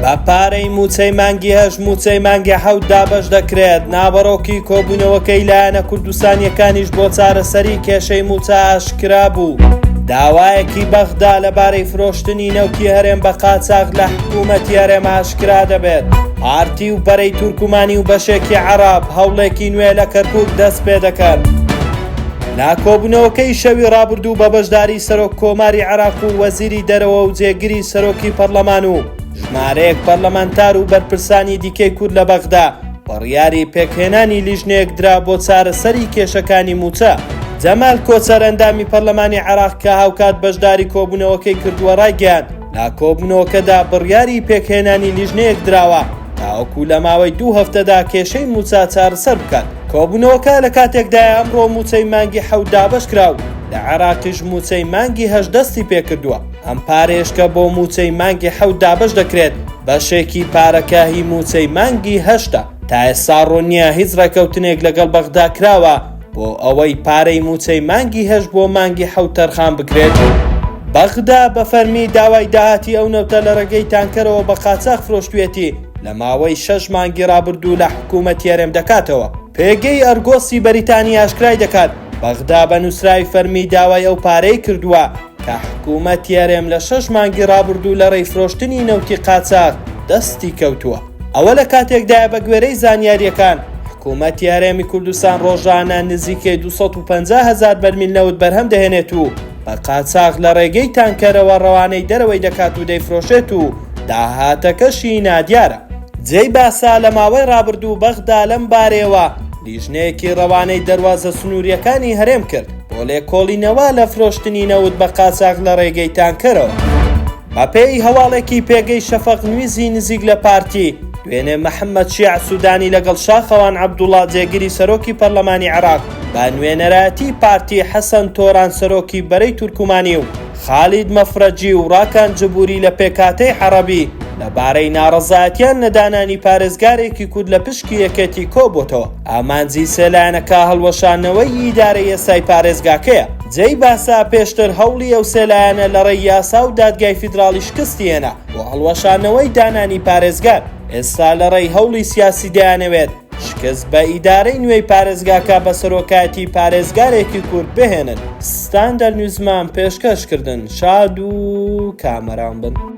بە پارەی مووچەی مانگی هەشت مووچەی مانگی حەوت دابەش دەکرێت، ناوەڕۆکی کۆبوونەوەکەی لایەنە کوردستانییەکانیش بۆ چارەسەری کێشەی مووچە ئاشکرا بوو. داوایەکی بەغدا لەبارەی فرۆشتنی نەوتی هەرێم بە قاچاخ لە حکوومەتی هەرێم ئاشکرا دەبێت. پارتی و بەرەی تورکمانی و بەشێکی عەرەب هەوڵێکی نوێ لە کەرکووک دەست پێ دەکەن. لە کۆبوونەوەکەی شەوی ڕابردوو بە بەشداری سەرۆک کۆماری عێراق و وەزیری دەرەوە و جێگری سەرۆکی پەڕلەمان و ژمارەیەک پەرلەمانتار و بەرپرسانی دیکەی کورد لە بەغدا بڕیاری پێکهێنانی لیژنەیەک درا بۆ چارەسەری کێشەکانی مووچە. جەمال کۆچەر ئەندامی پەرلەمانی عێراق کە هاوکات بەشداری کۆبوونەوەکەی کردووە ڕایگەیاند، لە کۆبوونەوەکەدا بڕیاری پێکهێنانی لیژنەیەک دراوە تاوەکو لە ماوەی دوو هەفتەدا کێشەی مووچە چارەسەر بکات. کۆبوونەوەکە لە کاتێکدایە ئەمڕۆ مووچەی مانگی حەوت دابەشکرا و لە عێراقیش مووچەی مانگی هەشت دەستی پێکردووە. ئەم پارەیەش کە بۆ مووچەی مانگی حەوت دابەش دەکرێت، بەشێکی پارەکە هی مووچەی مانگی هەشتە. تا ئێستا ڕوون نییە هیچ ڕێککەوتنێک لەگەڵ بەغدا کراوە بۆ ئەوەی پارەی مووچەی مانگی هەشت بۆ مانگی حەوت تەرخان بکرێت. بەغدا بە فەرمی داوای داهاتی ئەو نەوتە لە ڕێگەی تانکەرەوە بە قاچاخ فرۆشتوویەتی لە ماوەی شەش مانگی ڕابردوو لە حکوومەتی هەرێم دەکاتەوە. پێگەی ئەرگۆسی بەریتانی ئاشکرای دەکات، بەغدا بە نووسراوی فەرمی داوای ئەو پارەی کردووە کە حکوومەتی هەرێم لە شەش مانگی ڕابردوو لە ڕێی فرۆشتنی نەوتی قاچاخ دەستی کەوتووە. ئەوە لە کاتێکدایە بە گوێرەی زانیارییەکان، حکوومەتی هەرێمی کوردستان ڕۆژانە نزیکەی 250 هەزار بەرمیل نەوت بەرهەم دەهێنێت و بە قاچاخ لە ڕێگەی تانکەرەوە ڕەوانەی دەرەوەی دەکات و دەیفرۆشێت و داهاتەکەشی نادیارە. جێی باسە لە ماوەی ڕابردوو بەغدا لەم بارەیەوە لیژنەیەکی ڕەوانەی دەروازە سنوورییەکانی هەرێم کرد بۆ لێکۆڵینەوە لە فرۆشتنی نەوت بە قاچاخ لە ڕێگەی تانکەرەوە. بەپێی هەواڵێکی پێگەی شەفەق نویزی نزیک لە پارتی، دوێنێ محەممەد شیاع سوودانی لەگەڵ شاخەوان عەبدوڵڵا جێگری سەرۆکی پەرلەمانی عێراق بە نوێنەرایەتی پارتی حەسەن تۆران سەرۆکی بەرەی تورکمانی و خالید مەفرەجی و ڕاکان جبوری لە پێکهاتەی عەڕەبی لەبارەی ناڕەزایەتیان لە دانانی پارێزگارێکی کورد لە پشکی یەکێتی کۆبۆتەوە. ئامانجی سێ لایەنەکە هەڵوەشاندنەوەی ئیدارەی ئێستای پارێزگاکەیە. جێی باسە پێشتر هەوڵی ئەو سێ لایەنە لەڕێی یاسا و دادگای فیدراڵی شکستی هێنا بۆ هەڵوەشاندنەوەی دانانی پارێزگار، ئێستا لەڕێی هەوڵی سیاسی دەیانەوێت شکست بە ئیدارەی نوێی پارێزگاکە بە سەرۆکایەتی پارێزگارێکی کورد بهێنن. ستاندەر نیوزمان پێشکەش کردن. شاد و کامەران بن.